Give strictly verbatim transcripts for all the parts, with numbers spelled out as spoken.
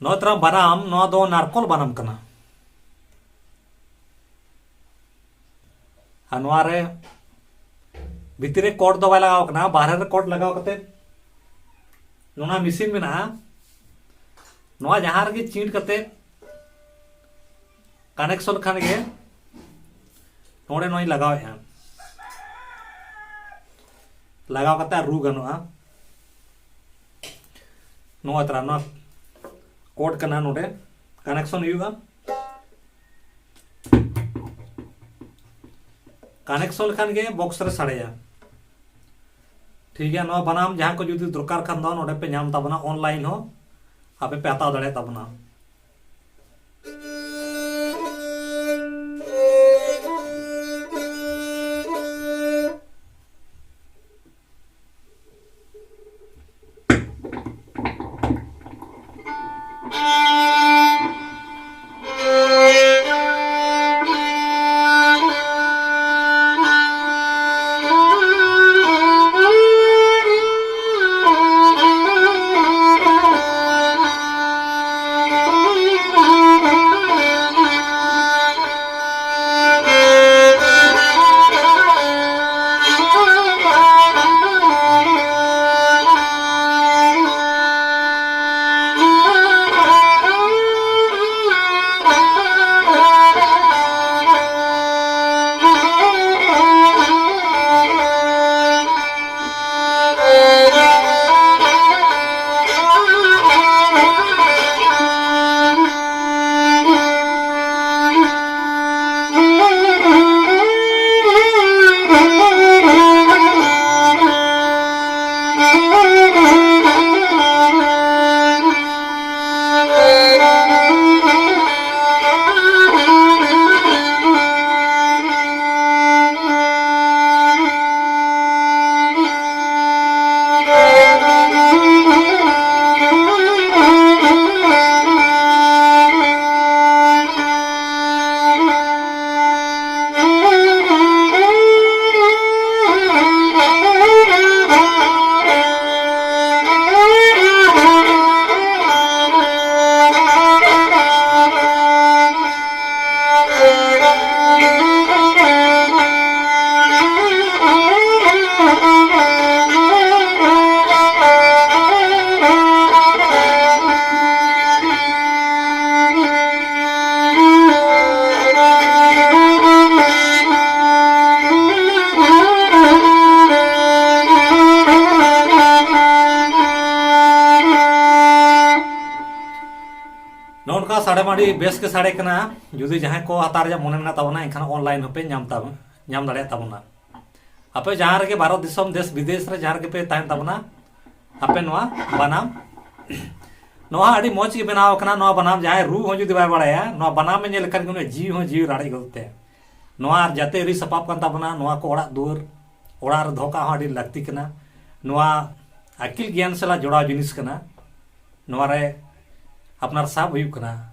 ᱱᱚᱣᱟ ᱛᱟᱨᱟ ᱵᱟᱱᱟᱢ, ᱱᱚᱣᱟ ᱫᱚ ᱱᱟᱨᱠᱚᱞ ᱵᱟᱱᱟᱢ ᱠᱟᱱᱟ᱾ ᱟᱨ ᱱᱚᱣᱟ ᱨᱮ ᱵᱷᱤᱛᱤᱨ ᱨᱮ ᱠᱚᱴ ᱫᱚ ᱵᱟᱭ ᱞᱟᱜᱟᱣ ᱠᱟᱱᱟ, ᱵᱟᱦᱨᱮ ᱨᱮ ᱠᱚᱴ ᱞᱟᱜᱟᱣ ᱠᱟᱛᱮ ᱱᱚᱣᱟ ᱢᱮᱥᱤᱱ ᱢᱮᱱᱟᱜᱼᱟ, ᱱᱚᱣᱟ ᱡᱟᱦᱟᱸ ᱨᱮᱜᱮ ᱪᱤᱴ ᱠᱟᱛᱮ ᱠᱟᱱᱮᱠᱥᱚᱱ ᱠᱷᱟᱱ ᱜᱮ ᱱᱚᱰᱮ ᱱᱚᱣᱟᱧ ᱞᱟᱜᱟᱣᱮᱫᱼᱟ, ᱞᱟᱜᱟᱣ ᱠᱟᱛᱮ ᱟᱨ ᱨᱩ ᱜᱟᱱᱚᱜᱼᱟ᱾ ᱱᱚᱣᱟ ᱛᱟᱨᱟ ᱱᱚᱣᱟ ᱠᱚᱴ ᱠᱟᱱᱟ, ᱱᱚᱰᱮ ᱠᱟᱱᱮᱠᱥᱚᱱ ᱦᱩᱭᱩᱜᱼᱟ᱾ ᱠᱟᱱᱮᱠᱥᱚᱱ ᱞᱮᱠᱷᱟᱱ ᱜᱮ ᱵᱚᱠᱥ ᱨᱮ ᱥᱟᱰᱮᱭᱟ᱾ ᱴᱷᱤᱠ ᱜᱮᱭᱟ, ᱱᱚᱣᱟ ᱵᱟᱱᱟᱢ ᱡᱟᱦᱟᱸ ᱠᱚ ᱡᱩᱫᱤ ᱫᱚᱨᱠᱟᱨ ᱠᱷᱟᱱ ᱫᱚ ᱱᱚᱰᱮ ᱯᱮ ᱧᱟᱢ ᱛᱟᱵᱚᱱᱟ, ᱚᱱᱞᱟᱭᱤᱱ ᱦᱚᱸ ᱟᱯᱮ ᱯᱮ ᱦᱟᱛᱟᱣ ᱫᱟᱲᱮᱭᱟᱜ ᱛᱟᱵᱚᱱᱟ᱾ ᱚᱱᱠᱟ ᱥᱟᱰᱮ ᱢᱟ ᱟᱹᱰᱤ ᱵᱮᱥ ᱜᱮ ᱥᱟᱰᱮ ᱠᱟᱱᱟ᱾ ᱡᱩᱫᱤ ᱡᱟᱦᱟᱸᱭ ᱠᱚ ᱦᱟᱛᱟᱣ ᱨᱮᱭᱟᱜ ᱢᱚᱱᱮ ᱢᱮᱱᱟᱜ ᱛᱟᱵᱚᱱᱟ, ᱮᱱᱠᱷᱟᱱ online ᱦᱚᱸᱯᱮ ᱧᱟᱢ ᱛᱟᱵᱚᱱ, ᱧᱟᱢ ᱫᱟᱲᱮᱭᱟᱜ ᱛᱟᱵᱚᱱᱟ᱾ ᱟᱯᱮ ᱡᱟᱦᱟᱸ ᱨᱮᱜᱮ ᱵᱷᱟᱨᱚᱛ ᱫᱤᱥᱚᱢ, ᱫᱮᱥ ᱵᱤᱫᱮᱥ ᱨᱮ ᱡᱟᱦᱟᱸ ᱨᱮᱜᱮ ᱯᱮ ᱛᱟᱦᱮᱱ ᱛᱟᱵᱚᱱᱟ, ᱟᱯᱮ ᱱᱚᱣᱟ ᱵᱟᱱᱟᱢ, ᱱᱚᱣᱟ ᱟᱹᱰᱤ ᱢᱚᱡᱽ ᱜᱮ ᱵᱮᱱᱟᱣ ᱟᱠᱟᱱᱟ᱾ ᱱᱚᱣᱟ ᱵᱟᱱᱟᱢ ᱡᱟᱦᱟᱸᱭ ᱨᱩ ᱦᱚᱸ ᱡᱩᱫᱤ ᱵᱟᱭ ᱵᱟᱲᱟᱭᱟ, ᱱᱚᱣᱟ ᱵᱟᱱᱟᱢ ᱮ ᱧᱮᱞ ᱞᱮᱠᱷᱟᱱ ᱜᱮ ᱩᱱᱤᱭᱟᱜ ᱡᱤᱣᱤ ᱦᱚᱸ ᱡᱤᱣᱤ ᱨᱟᱲᱮᱡ ᱜᱚᱫᱚᱜ ᱛᱟᱭᱟ᱾ ᱱᱚᱣᱟ ᱟᱨ ᱡᱟᱛᱮ ᱟᱹᱰᱤ ᱥᱟᱯᱟᱵ ᱠᱟᱱ ᱛᱟᱵᱚᱱᱟ᱾ ᱱᱚᱣᱟ ᱠᱚ ᱚᱲᱟᱜ ᱫᱩᱣᱟᱹᱨ, ᱚᱲᱟᱜ ᱨᱮ ᱫᱚᱦᱚ ᱠᱟᱜ ᱦᱚᱸ ᱟᱹᱰᱤ ᱞᱟᱹᱠᱛᱤ ᱠᱟᱱᱟ᱾ ᱱᱚᱣᱟ ᱟᱹᱠᱤᱞ ᱜᱮᱭᱟᱱ ᱥᱟᱞᱟᱜ ᱡᱚᱲᱟᱣ ᱡᱤᱱᱤᱥ ᱠᱟᱱᱟ᱾ ᱱᱚᱣᱟ ᱨᱮ ᱟᱯᱱᱟᱨ ᱥᱟᱵ ᱦᱩᱭᱩᱜ ᱠᱟᱱᱟ,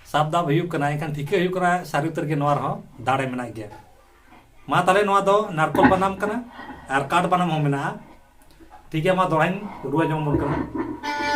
ᱥᱟᱵ ᱫᱟᱵ ᱦᱩᱭᱩᱜ ᱠᱟᱱᱟ, ᱮᱱᱠᱷᱟᱱ ᱴᱷᱤᱠᱟᱹ ᱦᱩᱭᱩᱜ ᱠᱟᱱᱟ ᱥᱟᱹᱨᱤ ᱩᱛᱟᱹᱨ ᱜᱮ ᱱᱚᱣᱟ ᱨᱮᱦᱚᱸ ᱫᱟᱲᱮ ᱢᱮᱱᱟᱜ ᱜᱮᱭᱟ᱾ ᱢᱟ ᱛᱟᱦᱞᱮ, ᱱᱚᱣᱟ ᱫᱚ ᱱᱟᱨᱠᱳᱞ ᱵᱟᱱᱟᱢ ᱠᱟᱱᱟ ᱟᱨ ᱠᱟᱴ ᱵᱟᱱᱟᱢ ᱦᱚᱸ ᱢᱮᱱᱟᱜᱼᱟ᱾ ᱴᱷᱤᱠ ᱜᱮᱭᱟ, ᱢᱟ ᱫᱚᱦᱲᱟᱧ ᱨᱩ ᱟᱸᱡᱚᱢ ᱟᱵᱚᱱ ᱠᱟᱱᱟ᱾